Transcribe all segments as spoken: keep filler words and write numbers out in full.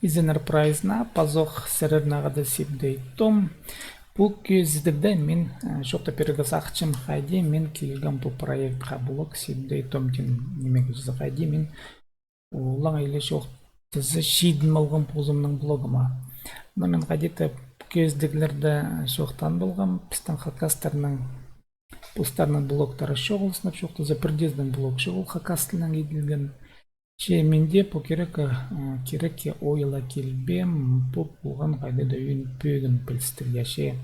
Изеннер прайзына, пазох сірернең хада Сибдей Том. Пу кӧзідігде мин, э, чоохтап пирерге сағынчам, хайди мин килгем пу проектха, блог Сибдей Том теен нимее кірзе, хайди мин олаң иле чоохтаза чидіп алғам позымның блогыма. Но мин хайди-да кӧзідіглерде чоохтаан полғам, пістің хакастарның постарының блогтары чоғыл, сынап чоохтаза, пірдеезінің блог чоғыл хакас тілінең иділген. Че минде пу кирекке, э, кирекке ойла килбеем, пу полған хайдағ-да ӧӧн пӧгін пілістіг, я. Че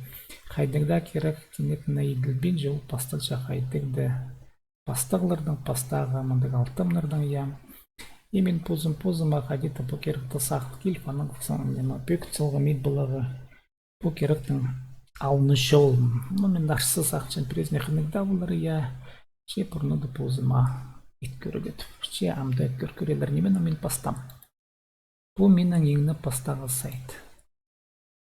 хайдағ-да кирек кинетін иділбинче, ол пасталча хайдағ-да пастағларның, пастағы мындағ алтымнарның, я. И мин позым, позыма хайди-да пу киректі сағын киліп, анаң соң, ниме, пӧгін салғам ит поларға. Пу киректің алнында чоғыл. Ну, мин арса сағынчам, пірсіне хынығ даа полар, я. Че пурнада позыма ит кӧрерге тіп. Че амды кӧр кӧрерлер, ниме, но мин пастаам. Пу минің иң не пастағы сайт.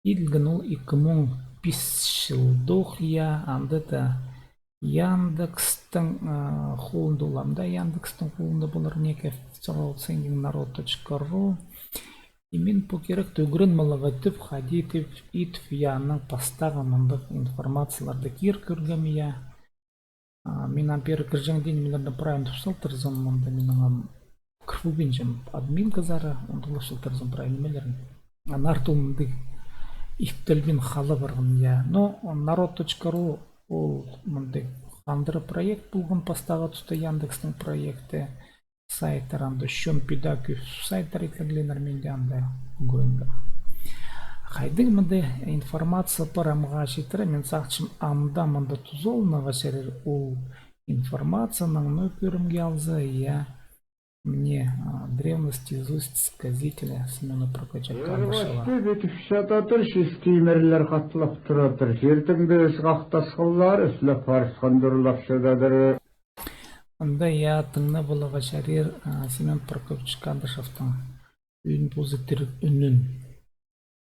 Иділген ол ікі муң пис чылдох, я, анда даа Яндекстің, э, холында, ол ам даа Яндекстің холында полар, неке, сорау сенің народ точка ру. И мин пу киректі ӱгреніп аларға тіп, хайди тіп, ит, я, аның пастағы мындағ информацияларны кир кӧргем, я. А, мин ам пеер кірҷең дее нимелерні прай ам тіп салтырзам, мында минің ам кір полбинчам админказар, ам тыңлап салтырзам прай нимелерін. Аннаңар ол мындағ иптелбин хала парған, я. Но народ точка ру ол мындағ хандыра проект полған пастағы туста Яндекстің проекті. Сайттар анда чон пида кӧп сайттар иттерілгеннер, мин дее анда ӱгренгем. Хайдағ мында информация пар амға читіре, мин сағынчам, ам даа мында тузаланарға чарир ол информацияның, но кӧрімге алза, я, мына, а, древности из уст сказителя Семёна Прокопьевича Кадышева. Ырғасты бітіп чатадыр, чис тимірлер хатлап турадыр. Чирдең дее ысхах тасхыллар ӱслеп парысхан турлап чатадыр. Анда, я, тыңнап аларға чарир, а, Семён Прокопьевич Кадышевтің ӧӧн позы тіріг ӱнін.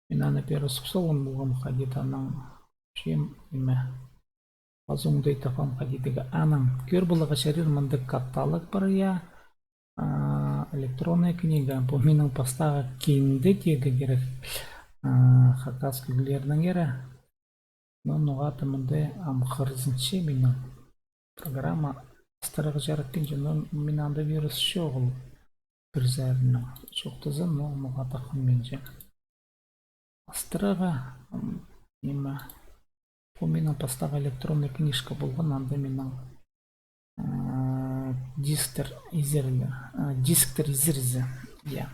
Мин аны пеер сухсалған полғам, хайди-да аның чем, ниме, пазох оңдай таппаам хайди-да. Анаң кӧр поларға чарир, мында каталог пар, я, а, электронная книга. Пу минің пастағы кинде тирге кирек, а, хакас кӧглернеңер. Но ноға-да мында ам хырзынча минің программа астырарға чаратпинча, но мин анда вирус чоғыл пір саринаң чоохтазам, но ноға-да хынминча. Астырарға, м, ниме, пу минің пастағы электронный книжка полған, анда минің, э, дисктер изеріле, э, дисктер изерзе, я.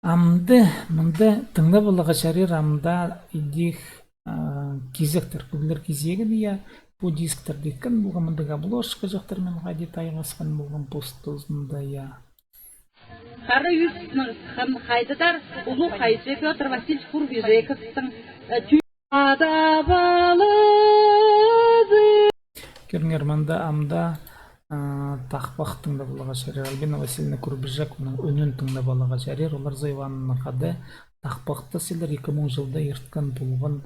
Амды, мында тыңнап аларға чарир, амда идӧк, а, кизектер, кӧглер кизегін, я, пу дисктер иткен полған, мындағ обложка чахтар мин хайди тайғасхан полғам постызында, я. Хара ӱстӱнең хан хайдыдар, улуғ хайҷы Пётр Васильевич Курбижековтың, э, тӱ- Кӧріңер, мында амда, а, тахпах тыңнап аларға чарир. Альбина Васильевна Курбижекованың ӱнін тыңнап аларға чарир. Олар Зоя Ивановнаның хада тахпахты сілер ікі муң чылда ирткен полған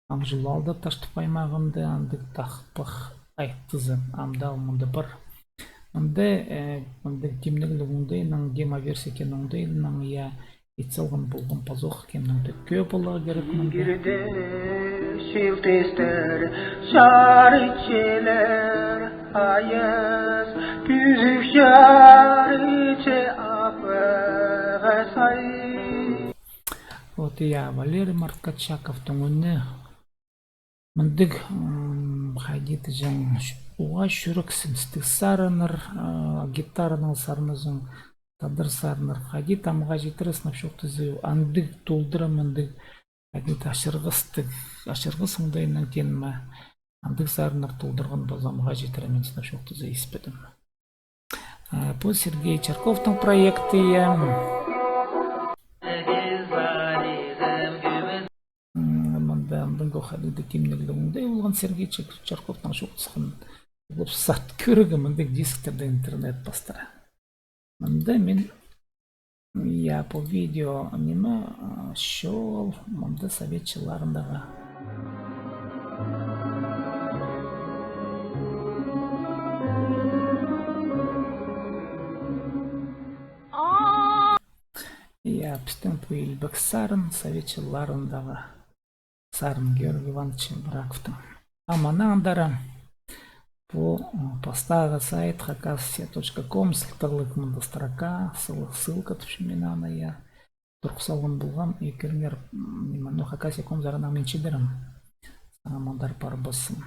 Ам Чул аалда, Таштып аймағында, андағ тахпах айтызы. Амда ол мында пар. Мында, э, мында тимнегліг оңдайнаң, демоверсия теен оңдайнаң, я, ит салған полған пазох, кемнің дее кӧп поларға кирек мында. Игерде чилтестер, чарыт чилер, айас, кӱзік чарыт че аппаға сай. Вот, я, Валерий Марткачаковтың ӱні. Мындағ, м, хайди тіҷең, уғаа чӱрексіністіг сарыннар, а, гитаранаң сарназаң, тадар сарыннар, хайди тамға читіре сынап чоохтаза, андағ толдыра мындағ, хайди ачырғастығ, ачырғас оңдайнаң теен ме, андағ сарыннар толдырған полза, амға читіре мин сынап чоохтаза испедім. Э, пу Сергей Чарковтың проекті, я. М, мында, мында хайдағ-да тимнегліг оңдай полған Сергей Чар-, Чарковтың чоохтасхан. Ол сат кӧрерге, мындағ дисктерде интернет пастыра. Мында мин, я, пу видео, ниме, а, чоғыл, мында совет чылларындағы. Я, пістің пу илбек сарын, совет чылларындағы сарын Георгий Иванович Брагиннің. А мынаң андар пу, м, пастағы сайт хакасия точка ком, сылтағлығ мында строка, сыл-, ссылка тіпчем мин аны, я. Турғыс салған полғам, и кіріңер, м, ниме, ну, хакасия ком саринаң мин чидерем. Саң андар парбассың.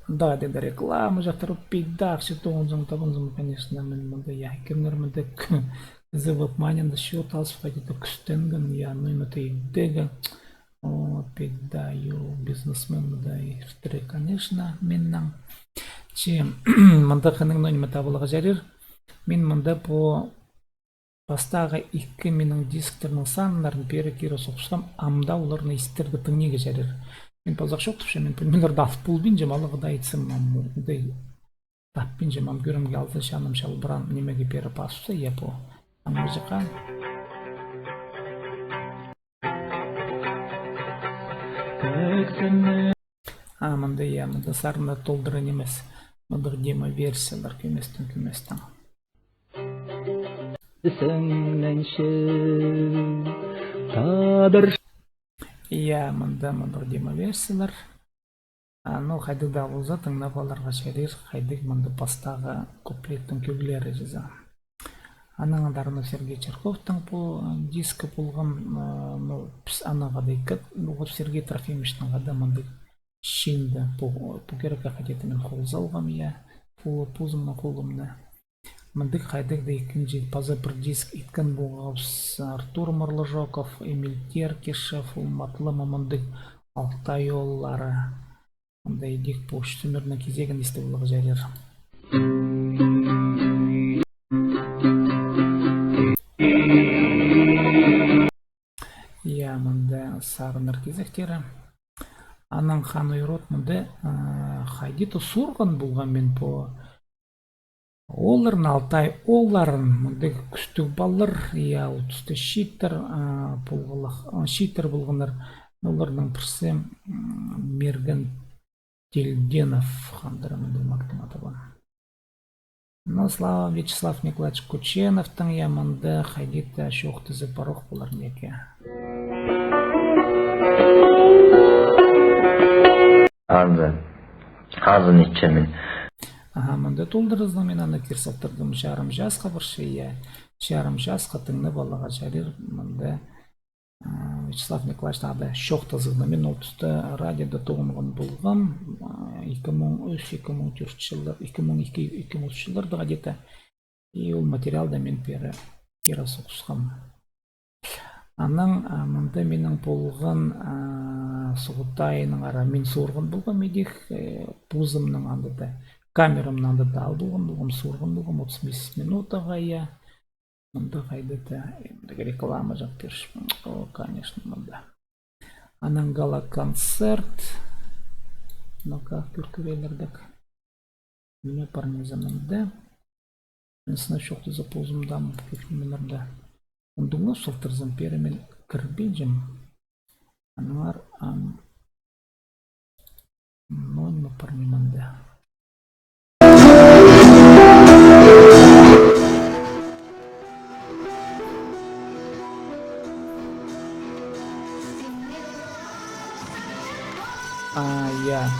Да, деді, реклама чахтырып, пейда ахча тоғынзаң, табынзаң, конечно, мин мында, я, кемнер мында кізі вебманинда счёт алып, хайди-да кӱстенген, я, ну, ниме-то идерге. О, пейда, ю, бизнесмен мында иртірі, конечно, миннең. Че, мында хынығ, ну, ниме табыларға чарир. Мин мында пу пастағы ікі минің дисктернің саннарын пеер кире соғысхам, амды оларны истерге, тыңнирға чарир. Мин пазох чоохтапчам, мин пу нимелерні алып полбинчам, алғыда айтсам, ам, мындай таппинчам, ам, кӧрімге алза, чаным чалбыраан, нимее пеер пасса, я, пу. Ам, музыка. А, мында, я, мында сарыннар толдыра нимес. Мындағ демо-версиялар кӧместең, кӧместең. Сеңненче тадар. Я, мында, мында демо-версиялар. А, ну, хайдағ даа полза, тыңнап аларға чарир, хайдағ мында пастағы куплеттің кӧглері чізе. Анаң андар, ну, Сергей Чирковтың пу, э, дискі полған, э, ну, піс аннаң хада ікке, ну, вот Сергей Трофимовичтің хада мындағ чыынды, пу, пу кирекке хайди-да мин хол салғам, я, пу, позымның холымны. Мындағ хайдағ даа ікінҷі паза пір диск иткен полғабыс. Артур Марлыжоков, Эмиль Теркишев, ол матлама мындағ Алтай ооллары. Мында идӧк пу ӱс сӧмірнің кизегін истіп аларға чарир. Я, мында сарыннар кизектері. Анаң Хан Уйрот мында, а, хайди-да сурған полғам мин пу оолларны, Алтай оолларын, мындағ кӱстіг палалар, я, ол туста чииттер, а, полғалах, а, чииттер полғаннар. Оларның пірсі, м, Мерген Тельденов, хандыра мындағ мактың аты пар. Ну, Слава, Вячеслав Николаевич Кученовтың, я, мында хайди-да чоохтаза парох полар неке. Анзы. Азын итчем мин. Аха, мында толдыразың, мин аны кир салтырдым чарым часха пірсі, я. Чарым часха тыңнап аларға чарир, мында, а, Вячеслав Николаевич тағы даа чоохтазығны. Мин ол туста радиода тоғынған полғам, а, ікі муң ӱс, ікі муң тӧрт чыллар, ікі муң ікі, ікі муң ӱс чылларда где-то. И ол материалны мин пеер, пеер соғысхам. Анаң, а, мында минің полған, а, Суғутай айының ара мин суурған полғам идӧк, э, позымның анда даа, камерамны анда даа ал полған полғам, суурған полғам отыс бес минутаға, я. Мында хайди-да, э, мында реклама чох пирче. О, конечно, мында. Анаң гала-концерт. Ну-ка, кӧр кӧрерлердек. Ниме пар ниме заманда. Мин сынап чоохтаза позымда ам кӧп нимелерні ундуңнап салтырзам, пеер мин кірбинчем. Аннаңар ам, ну, ниме пар нимеде. А, я.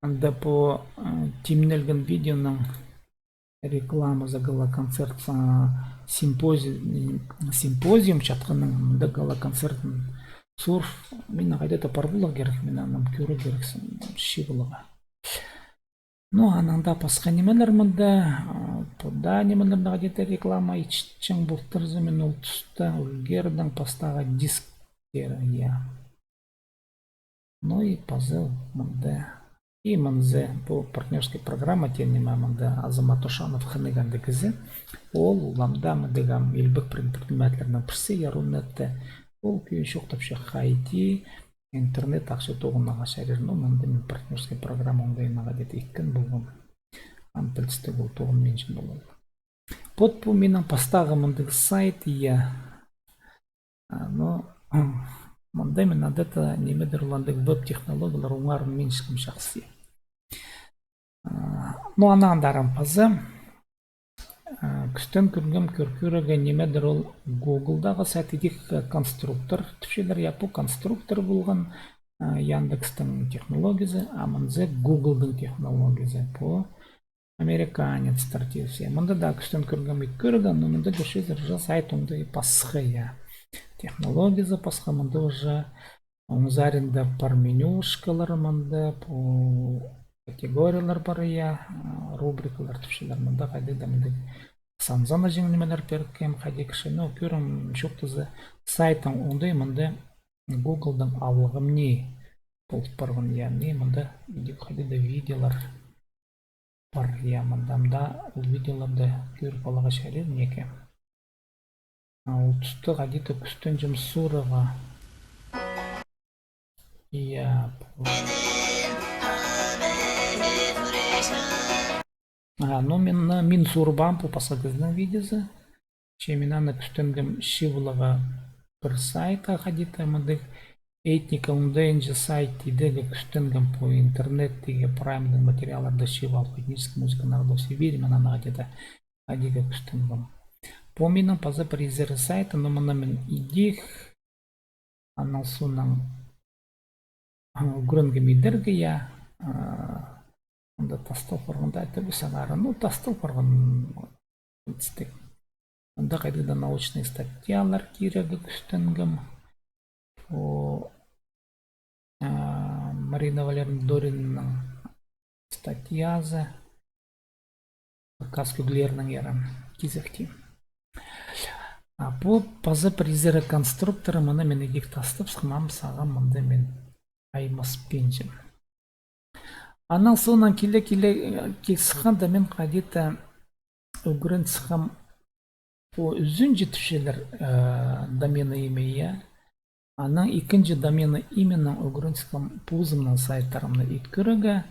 Анда пу, э, тимнелген видеоның рекламазы, гала-концерт, а, симпози-, симпозиум чатханның, мында гала-концертін сурып, мин хайда-да пар поларға кирек, мин аны кӧрерге кирек, чи поларға. Ну, анаң даа пасха нимелер мында, а, пу даа нимелерні хайда-да реклама итчең полтырза, мин ол туста ӱлгердім, пастағы дисктер, я. Ну и паза мында. И мынзы, пу партнёрская программа теен ниме, мында Азамат Ошанов хынығ андағ кізі. Ол ламда мындағ ам илбек предпринимательлернің пірсі, я, Рунетте. Ол кӧні чоохтапча хайди интернет ахча тоғынарға чарир. Ну, мында мин партнёрская программа оңдайнаға деді иткен полғам. Ам пілдістіг ол тоғынминча полар. Вот пу минің пастағы мындағ сайт, я. А, ну, м, Мында мин андада нимедір ол андағ веб-технологиялар оңарым мин ишкем шахси. А, ну, анаң андар паза, а, кӱстен кӧргем кӧр кӧрерге нимедір ол Гуглдағы сайт идӧк, а, конструктор тіпчелер, я, пу конструктор полған, а, Яндекстің технологиязы, а мынзы Гуглдың технологиязы. Пу американецтер тирзе. Мында даа кӱстен кӧргем ит кӧрерге, но мында кӧрчезер уже сайт оңдай пасха, я. Технологиязы пасха, мында уже оң саринда пар менюшкалар, мында пу категориялар пар, я, а, рубрикалар тіпчелер. Мында хайди даа мында санзанаҷаң нимелер пиргем, хайди кізі, ну, кӧрім чоохтаза, сайттың оңдай мында Гуглдың алғым ни полып парған, я, ни мында идӧк хайди даа видеолар пар, я, мында ам даа ол видеоларны кӧріп аларға чарир неке. А ол туста хайди-да кӱстенчем сурарға. Я. А, ну, мин, мин сурыбаам, пу пасха кізінің видеозы. Че мин аны кӱстенгем чыып аларға пір сайтха хайди-да, мындағ этника оңдайынҷа сайт идерге кӱстенгем, пу интернеттегі прай мындағ материалларны чыып алып, этническая музыка народов Сибири, мин аны хайди-да, хайди-да кӱстенгем. Пу минің паза пір изері сайты, но мына мин идӧк анаң соонаң, а, ӱгренгем идерге, я, а, анда тастал парғанда айтып саңар, ну, тастал парған істег. Анда хайди-да научный статьялар кирерге кӱстенгем. О, а, Марина Валерьевна Доринаның статьязы. Хакас кӧглерінің ирі кизекти. А пу паза пір изері конструктор, мыны мин идӧк тастап сыххам, сағам мында мин аймаспинчам. Анаң соонаң киле-киле, э, кил сыхханда мин хайди-да ӱгрен сыххам пу ӱзінҷі тіпчелер, э, доменное имя, я. Анаң ікінҷі доменное имянаң ӱгрен сыххам позымның сайттарымны ит кӧрерге.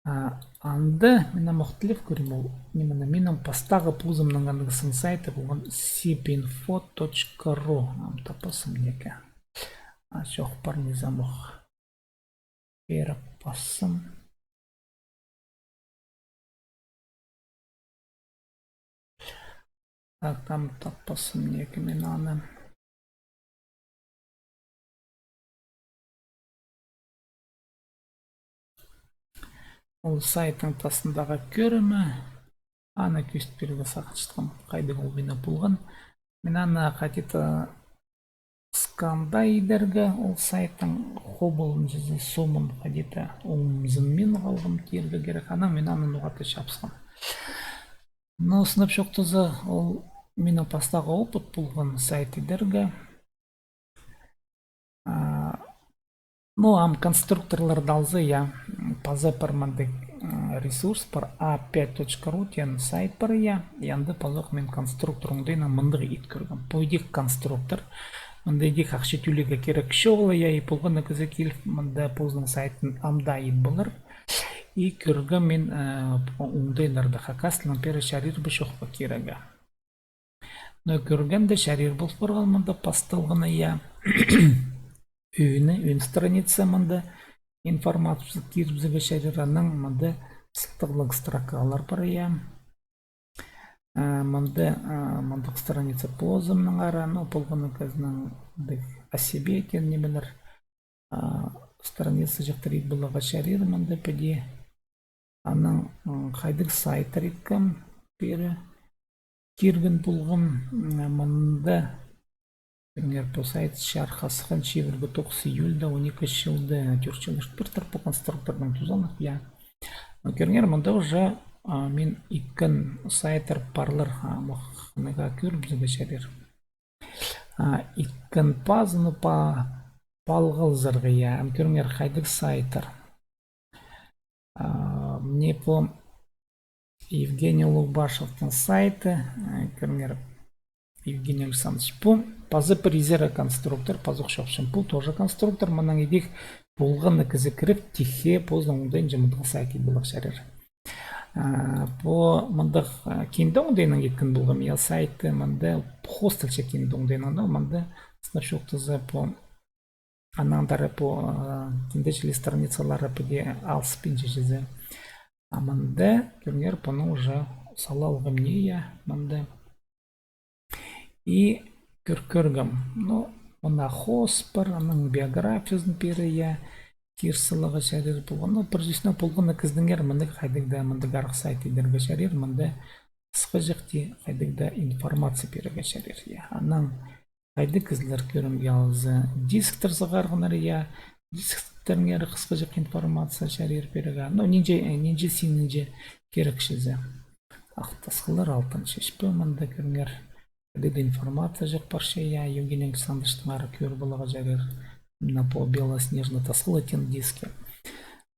А, анда мин ам ох тілеп кӧрем ол, ниме, минің пастағы позымның андағ сын сайты полған сибинфо точка ру. Ам таппассым неке. А, чох, пар, низам ох. Пеер пассам. Так, ам таппассым неке мин аны. Ол сайттың тастындағы кӧрімі. Аны кӧзіт пирерге сағынчатхам, хайдағ ол минің полған. Мин аны хайди-да скандай идерге, ол сайттың хобылынҷызы сомын хайди-да омзынмин халғам тирге кирек. Анаң мин аны ноға-да чапсхам. Но сынап чоохтаза, ол минің пастағы опыт полған сайт идерге. А, ну, ам конструкторларды алза, я, паза пір мындағ, м, ресурс пар, а пять точка ру теен сайт пар, я, и анда пазох мин конструктор оңдайынаң мындағ ит кӧргем. Пу идӧк конструктор, мында идӧк ахча тӧлирге кирек чоғыл, я, и полған на кізі киліп, мында позының сайтын ам даа ит полар. И кӧргем мин, э, оңдайларны хакас тілінең пеер чарир ба, чох па кирерге. Но кӧргенде чарир пол парған мында пасталғаны, я. Ӧӧні, ӧӧн страница мында информация кирібізерге чарир, анаң мында сылтағлығ строкалар пар, я. А, мында, а, мындағ страница позымның ара, ну, полған на кізінің мындағ о себе теен нимелер. А, страница чыхтыр ит поларға чарир мында піди. Анаң, м, хайдағ сайттар иткем пеер кирген полғам, м, мында, например, пу сайт чарыхха сыххан чибіргі тоғыс июльда, он ікі чылда, тӧрт чыл ирт пиртір пу конструкторның тузанах, я. Но кӧріңер, мында уже, а, мин иткен сайттар парлар, а, махныға кӧрібізерге чарир. А, иткен пазыны па-, палғалзарға, я. Ам кӧріңер, хайдағ сайттар. А, мына пу Евгений Улугбашевтің сайты, а, кӧріңер, Евгений Александрович, пу паза пір изері конструктор, пазох чоохтапчам, пу тоже конструктор, мынаң идӧк полған на кізі кіріп, тихе позының оңдайынҷа мындағ сайт ит поларға чарир. А, пу мындағ, а, кинде оңдайынаң иткен полғам, я, сайты, мында хостелче кинде оңдайынаң, но мында, сынап чоохтаза, пу Анаң даа пу, а, тиңде чіли страницалары піди алыспинча чізе. А мында, кӧріңер, пуны уже сала алғам не, я, мында. И кӧр-, кӧргем. Ну, мына хост пар, аның биографиязын пеер, я, кир саларға чарир полған. Ну, пір чӱзінең полған на кізідеңер мындағ хайдағ даа мындағ арах сайт идерге чарир, мында хысхаҷахти хайдағ даа информация пирерге чарир, я. Анаң хайдағ кізілер, кӧрімге алза, дисктер сығарғаннар, я, дисктернер хысхаҷах информация чарир пирерге. Ну, нинҷе, нинҷе синінҷе кирек чізе. Ах тасхыллар, алтын чечпе, мында кӧріңер. Хайдағ даа информация чох парча, я, Евгений Александровичтің ары кӧр поларға чарир. Мына пу белоснежный тасхыл тиң диске.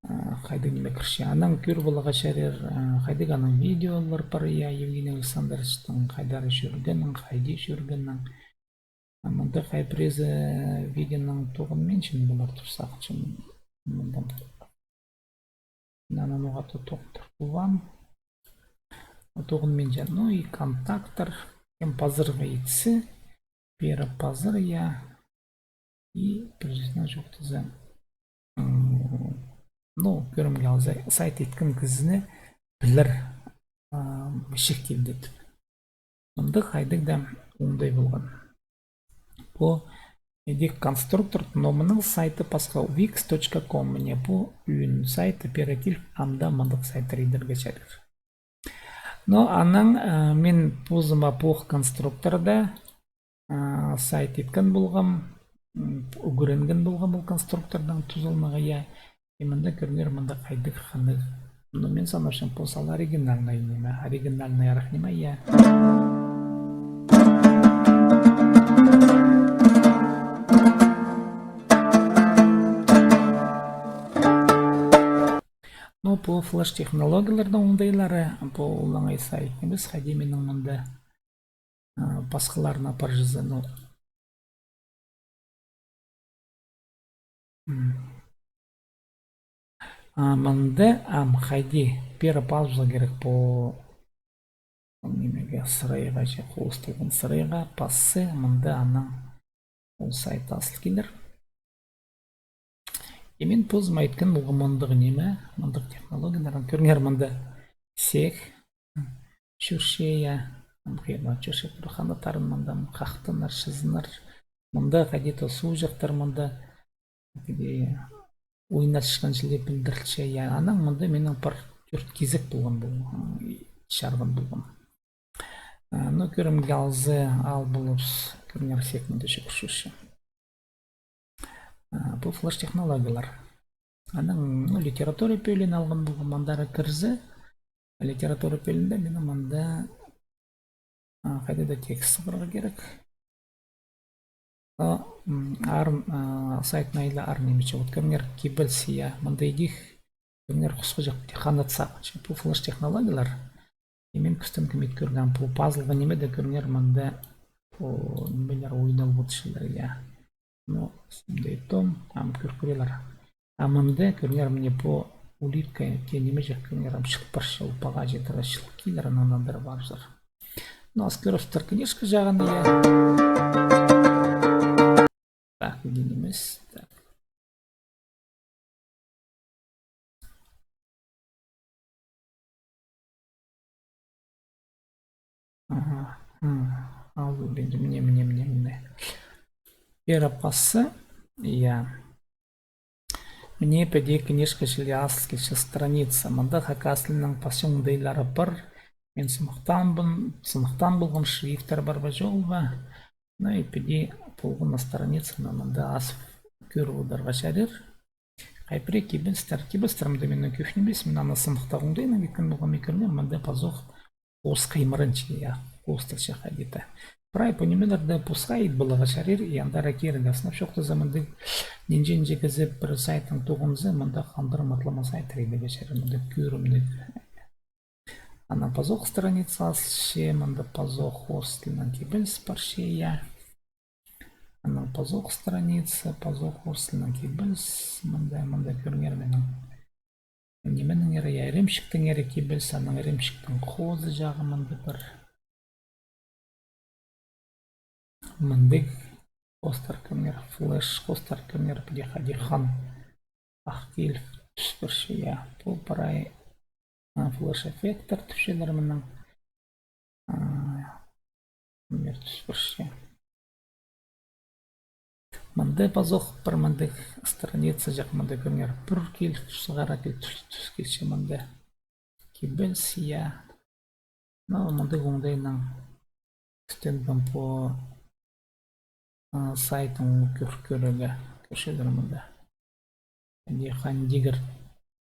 А, хайдағ ниме кірче. Анаң кӧр поларға чарир, а, хайдағ аның видеолар пар, я, Евгений Александровичтің хайдар чӧргенін, хайди чӧргенін. А мында хай пірезі видеоның тоғынминчам, пулар турза, сағынчам, мында. Мына ноға-то тоғын тур полған. Тоғынминчам, ну и контакттар, кем пазарға итсе, пеер пазар, я. И пір чӱзінең чоохтаза, м, ну, кӧрімге алза, сайт иткен кізіні пілер, а, чехтелдетіп. Мында хайдағ даа оңдай полған. Пу идӧк конструктор, но мының сайты пасха, wix точка com, міне пу ӧӧн сайты, пеер киліп, анда мындағ сайттар идерге чарир. Но анаң, э, мин позыма пу конструкторда, э, сайт иткен полғам, м, ӱгренген полғам ол конструктордаң тузаланарға, я. И мында кӧріңер, мында хайдағ хынығ. Ну, мин санапчам, пу сал оригинальный ниме, оригинальный арах ниме, я. Ну, пу флеш технологияларның оңдайлары, пу олаңай сайт нимес, хайди минің мында, а, пасхаларына парчаза, ну. М. А, мында ам хайди пеер пазарға кирек пу нимеге, сырайға, че хостылған сырайға пасса, мында анаң ол сайт азыл килер. И мин позым айтхан полғам мындағ ниме, мындағ технологиялар. Кӧріңер, мында сех чӧрче, я. Ам хыйға чӧрче, пір ханаттарын мында хахтанар, чызынар. Мында хайди-то суғҷахтар, мында хайди ойнасчатхан чіли пілдірілче, я. Анаң мында минің пір тӧрт кизек полған, полған, чарған полған. А, ну, кӧрімге алза, ал полып, кӧріңер, сех мында чӧрче. А, пу флеш технологиялар. Анаң, ну, литература пӧлиин алған полғам, андар кірзе, литература пӧлиинде минің мында, а, хайда-да текст сығарға кирек. А, м, арын, а, сайтнаң ла арын ниме че, вот кӧріңер, кибеліс, я, мында идӧк, кӧріңер, хосхаҷах ханат сағынча. Пу флеш технологиялар. И мин кӱстенгем ит кӧргем, пу пазылған нимеде, кӧріңер, мында пу нимелер ойналып одырчалар, я. Ну, сымдай том, ам кӧр кӧрерлер. А мында, кӧріңер, мына пу улитка, тее ниме чох, кӧріңер, ам чыл парча, ол паға читіре чыл килер, анаң андар парчалар. Ну, ас кӧрістер, книжка чағын, я. Так, иди нимес, так. Аха. М. Ал, мына, мына, мына, мына. Пеер пасса, я. Мына піди книжка чіли азыл килче страница. Мында хакас тілінең пасчаң оңдайлары пар. Мин сыныхтаан, сыныхтаан полған шрифттер пар ба, чоғыл ба. Ну и піди полған на страницаны мында азып кӧр одырарға чарир. Хай пірее кибелістер, кибелістер мында минің кӧп нимес, мин аны сыныхтаан оңдайнаң иткен полғам, кӧріңер, мында пазох хоос хыймыранча, я, хоосталча хайди-да. Прай пу нимелерні посха ит поларға чарир, и андар кирерге. Сынап чоохтаза, мында нинҷе-нинҷе кізі пір сайтнаң тоғынза, мында хандыр матлама сайттар идерге чарир, мында кӧрімніг. Анаң пазох страница азылча, мында пазох орыс тілінең кибеліс парча, я. Анаң пазох страница, пазох орыс тілінең кибеліс, мында, мында кӧріңер минің. Нименің ері, я, ремчиктің ері кибеліс, анаң ремчиктің хозы чағы мында пір. Мындағ Хостар кӧріңер, флеш, хостар кӧріңер, піди хайди хан. Ах киліп тӱс парча, я. Пу прай, а, флеш эффекттер тіпчелер мының. А, кӧріңер, тӱс парча. Мында пазох пір мындағ страницаҷах, мында кӧріңер, пӱр киліп тӱс, сығара киліп тӱс, тӱс килче мында. Кибеліс, я. Ну, мындағ оңдайнаң кӱстенгем пу, а, сайтын кӧр-, кӧрерге, кӧрчезер мында. Хан тигір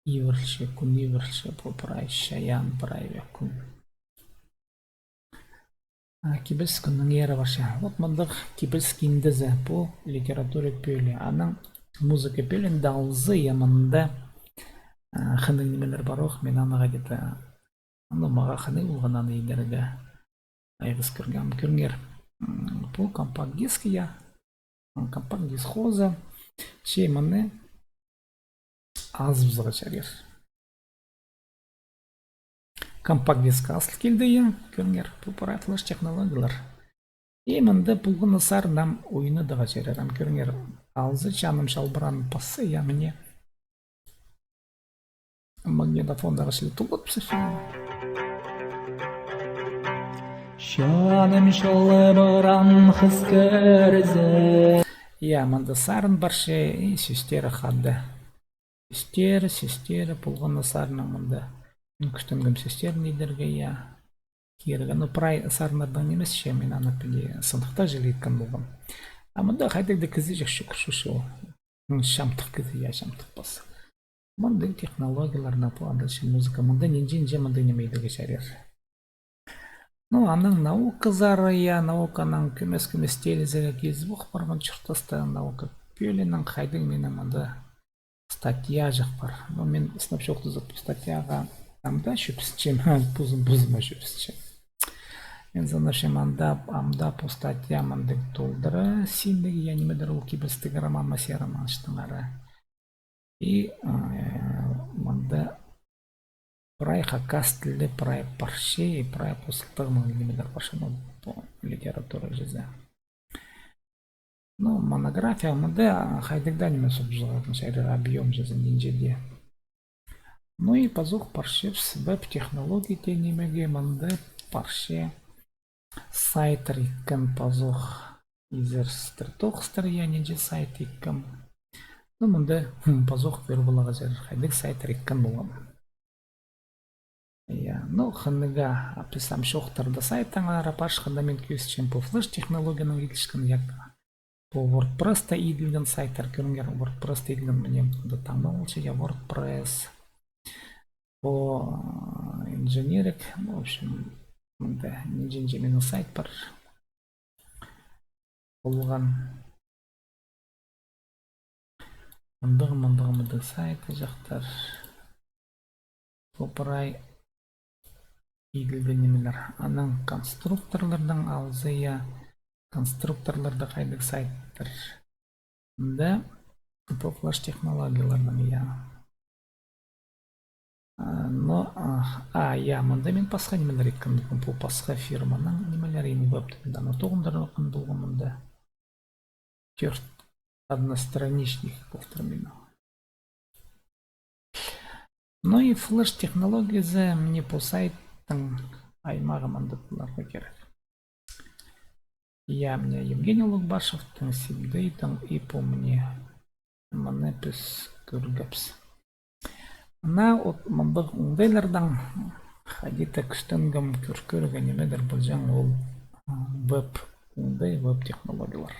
ибірілче, кӱн ибірілче, пу прай чайаан, прай век кӱн. А, кибеліс кӱннің ері парча. Вот мындағ кибеліс киндезі, пу литература пӧлии. Анаң музыка пӧлиинде алза, я, мында, а, хынығ нимелер пар ох, мин аны хайди-да, ну, мағаа хынығ полған аны идерге. Айғыс кӧргем, кӧріңер. М, пу компакт диск, я. М, компакт диск хоза. Че мыны азыбызарға чарир. Компакт диск азыл килді, я, кӧріңер, пу прай флеш технологиялар. И мында полған на сарнаң ойнадарға чарир, ам кӧріңер, алза, чаным чалбыраан пасса, я, мына. Магнитофондағы чіли толдырып салчам. Чаным чалбыраан хыс кӧрзе. Я, мында сарын парча, и сӧстері хада. Сӧстері, сӧстері, полған на сарнаң мында. Мин кӱстенгем сӧстерін идерге, я. Кирге, ну, прай сарыннардаң нимес, че мин аны піди сындыхта чіли иткен полғам. А мында хайдағ-да кізі чох, чох, чох, чох. М, чамдых кізі, я, чамдых пас. Мындағ технологияларнаң пу андағ музыка. Мында нинҷе-нинҷе мындағ ниме идерге чарир. Ну, анаң науказар, я, науканаң кӧмес-кӧмес теелізерге килізіп ох парған чуртаста, наука пӧлиинең хайдағ минің мында статьяҷах пар. Ну, мин сынап чоохтаза, пу статьяға ам даа чӧпсінчем, позым-позыма чӧпсінчем. Мин сынапчам, ам даа, ам даа пу статья мындағ толдыра синніг, я, нимедір ол кибелістіг роман ма, сирі роман читіннері. И, а, мында прай хакас тілі, прай парча, и прай пу сылтағнаң нимелер парча, ну, пу литература чізе. Ну, монография, мында хайдағ даа ниме субзығатын чарир, объём чізе, нинҷе дее. Ну и пазох парчабыс веб-технология тее нимеге, мында парча сайттар иткен пазох. Изерістер тоғыстар, я, нинҷе сайт иткен. Ну, мында, хм, пазох кӧр поларға чарир, хайдағ сайттар иткен полған. Я, ну, хынығ, а піс ам чоохтарда сайттаңар апарчатханда, мин кӧзітчем пу флеш технологиянаң иділчеткен, я, пу вордпресста иділген сайттар, кӧріңер, вордпресста иділген, мына, мында таңмалча, я, вордпресс. Пу, а, инженерик, ну, в общем, мында нинҷе-нинҷе минің сайт пар. Полған. Мындағ, мындағ, мындағ сайттаҷахтар. Пу прай иділген нимелер. Анаң конструкторлардаң алза, я, конструкторларда хайдағ сайттар. Мында пу флеш технологиялардаң, я. А, но, а, а, я, мында мин пасха нимелер иткен полғам, пу пасха фирманың нимелері, ин веб тӱбінде, аны тоғындырған полғам мында. Тӧрт одностраничник полтыр минің. Ну и флеш технологиязы, мына пу сайттың аймағы мында поларға кирек. Я, мына Евгений Улугбашевтің, Сибдейдің и пу мына. Мыны піс кӧргебіс. Мына от мындағ оңдайлардаң хайди-да кӱстенгем кӧр-, кӧрерге, нимедір полҷаң ол, а, веб оңдай, веб технологиялар.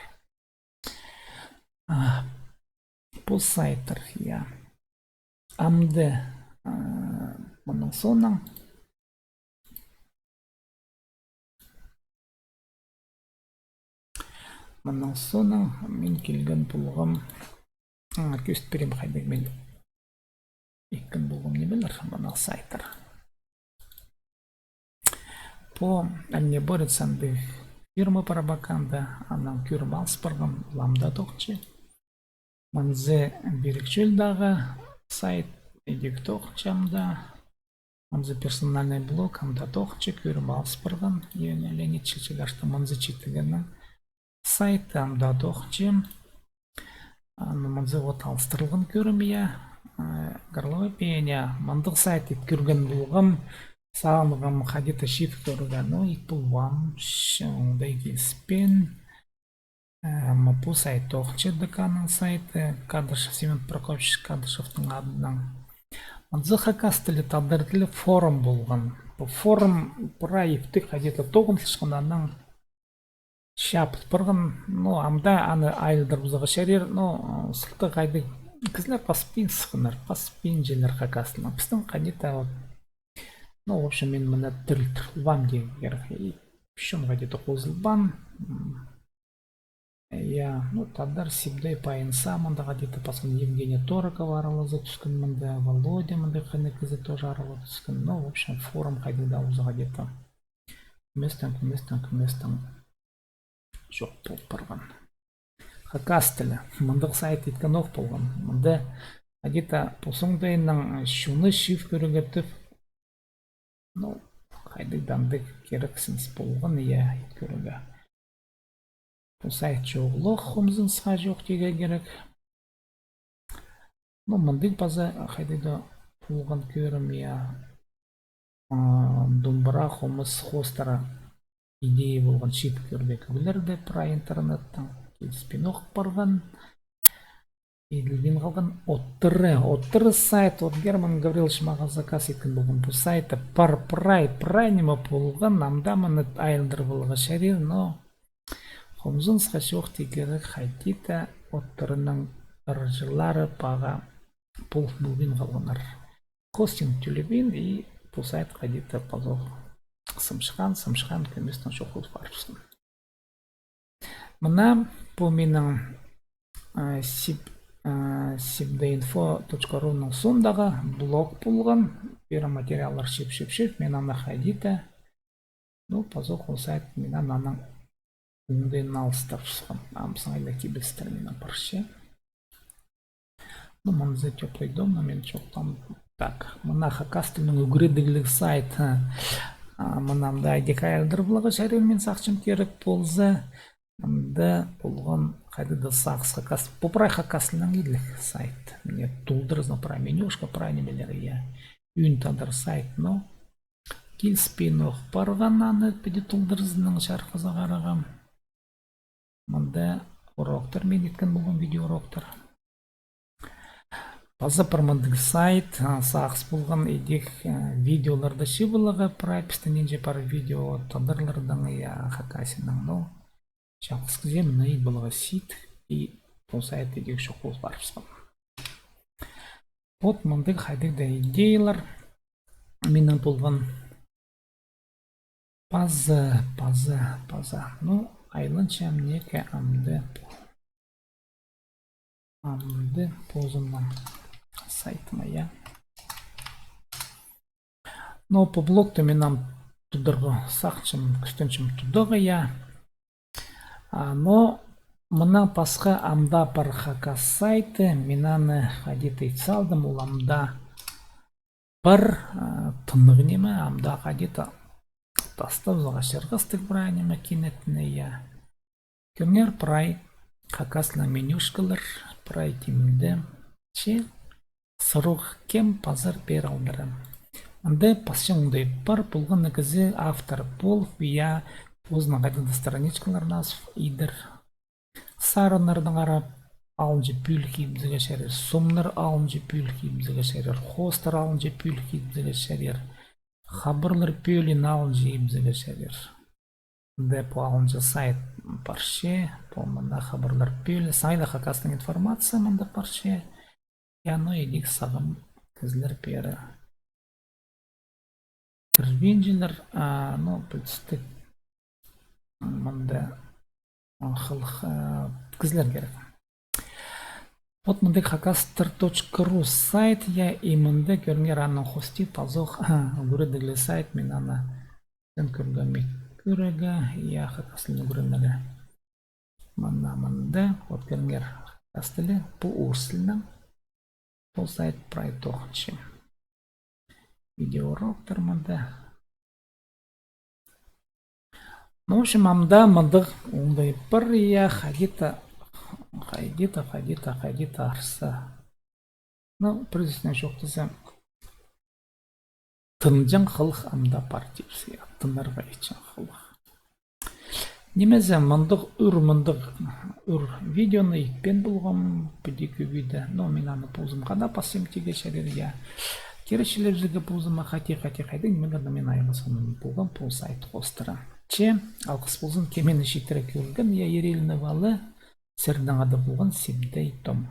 А, пу сайттар, я. Амды, а, мының соонаң Мының соонаң мин килген полғам, а, кӧзіт пирем хайдағ мин иткен полғам нимелер, мына сайттар. Пу «Огнеборец» андағ фирма пар Абаканда, анаң кӧрім алыс парғам, Ламда тоғынча. Мынзы пирік чӧлдегі сайт, идӧк тоғынча амды. Мынзы персональный блог, амды тоғынча, кӧрім алыс парған, ӧӧн ӧлең итчелер, что мынзы читігеннең сайты амды тоғынчам. Аны мынзы вот алыстырылған кӧрім, я. Горловая пеня, мындағ сайт ит кӧрген полғам. Сағынғам хайди-да чыып кӧрерге, но ит полбаам, оңдай киліспеен. Ам пу сайт тоғынча, ДК-ның сайты, Кадышев Семен Прокопьевич Кадышевтің адынаң. Мынзы хакас тілі, тадар тілі форум полған. Пу форум прай иптіг хайди-да тоғынчатхан, анаң чабыл парған. Ну, амды аны айландырыбызарға чарир, ну, сылтағ хайдағ кізілер паспин сыхханнар, паспинчалар хакас тілін. Пістің хайди-да вот. Ну, в общем, мин мына тіріл-, тірілбеем тирге кирек. И пісче хайди-да хозылбаан. М. Я, ну, тадар Сибдей Пайынса, мында хайди-да пасхан, Евгения Торокова аралаза тӱскен мында, Володя мында хынығ кізі тоже аралаза тӱскен. Ну, в общем, форум хайдағ-да уза хайди-да. Кӧместең, кӧместең, кӧместең чох пол парған. Хакас тілі. Мындағ сайт иткен ох полған. Мында хайди-да пу соңдайынаң чонны чыып кӧрерге тіп. Ну, хайдағ-да андағ кирексініс полған, я, ит кӧрерге. Пу сайт чоғыл ох, хомзынысха чоох тирге кирек. Ну, мындағ паза хайдағ-да полған кӧрім, я. А, домбыра, хомыс, хоостар идея полған чыып кӧрерге кӧглерде прай интернеттең. Киліспин ох парған. Иділбин халған. Оттыры. Оттыры сайт. Вот Герман Гаврилович мағаа заказ иткен полған пу сайтты. Пар прай, прай ниме полған, амды мыны айландырыбызарға чарир, но хомзынысха чоох тирге кирек, хайди-да Оттырының ырҷылары паға пол полбин халғаннар. Хостинг тӧлебин, и пу сайт хайди-да пазох сымчхан, сымчхан, кӧместең чох пол парыбысхан. Мына пу минің, а, сиб-, а, сибдейинфо точка руның соондағы блог полған. Пірее материаллар чыып, чыып, чыып, мин аны хайди-да. Ну, пазох ол сайт мин аны, аның оңдайын алыстырыбысхам. Амзың айлар кибелістер минің парча. Ну, мынзы тёплый дом, но мин чоохтаам. Так, мына хакас тілінің ӱгредігліг сайт. А, мына амды идӧк айландырыбызарға чарир, мин сағынчам, кирек полза. Амды полған хайдағ-да сағыс хакас. Пу прай хакас тілінең иділіг сайт. Мына толдырызы, прай менюшка, прай нимелер, я. Ӱн тадар сайт, но киліспин ох парған, аны піди толдырызынаң чарыхха сығарарға. Мында уроктар, мин иткен полғам видеоуроктар. Паза пар мындағ сайт, а, сағыс полған идӧк, а, видеоларны чыып аларға, прай пістің нинҷе пар видео тадарларның, я, Хакасияның, ну, чалғыс кізее мына ит поларға сидік, и пу сайт идӧк чох пол парыбысхан. Вот мындағ хайдағ-да идеялар минің полған. Паза, паза, паза. Ну, айланчам неке амды. Амды позымның сайтыма, я. Но пу блогты мин ам тударға сағынчам, кӱстенчем тударға, я. А, но мынаң пасха амды пар хакас сайты, мин аны хайди-да ит салдым, ол амды пар, а, тынағ ниме, амды хайди-да тастап, зоға чырғыстығ прай ниме кинетін, я. Кӧріңер, прай хакас тілінең менюшкалар, прай тимде. Че сурығ кем пазар пеер алдыра. Мында пасчаң оңдай пар, полған на кізі автор пол, я, позының хайдағ-да страничкаларын азып идер. Сарыннарнаң арап, алынҷа пӧлік ибзерге чарир, сомнар алынҷа пӧлік ибзерге чарир, хоостар алынҷа пӧлік ибзерге чарир, хабарлар пӧлиин алынҷа ибзерге чарир. Мында пу алынҷа сайт парча, пу мында хабарлар пӧлии, саңай ла хакастың информация мында парча. Я, ну, идӧк сағам кізілер пеер кірбинчелер, а, ну, пілдістіг, мында, а, хылых, а, кізілер кирек. Вот мындағ хакастар точка ру сайт, я, и мында кӧріңер, аның хости пазох, а, ӱгредігліг сайт, мин аны сен кӧргем ит кӧрерге, я, хакас тілін ӱгренерге. Мына мында, вот кӧріңер, хакас тілі, пу орыс тілінең, пу сайт прай тоғынча. Видеоуроктар мында. Ну, в общем, амда мындағ оңдай пар, я, хайди-да, хайди-да, хайди-да, хайди-да арса. Ну, пірдеезінең чоохтаза, тынҷаң хылых амда пар тіпче, я, тынарға итчең хылых. Нимезі, мындағ ӱр, мындағ ӱр видеоны итпеен полғам, піди кӧп иді. Но мин аны позым хада пасчам тигі чарир, я. Киречілерге позыма хати, хати, хайдағ, мин аны, мин айғазым полғам, пу сайт хоостыра. Че, алғыс ползын, кем мині читіре кӧрген, я, иреліні вала, сірернең хада полған Сибдей Том.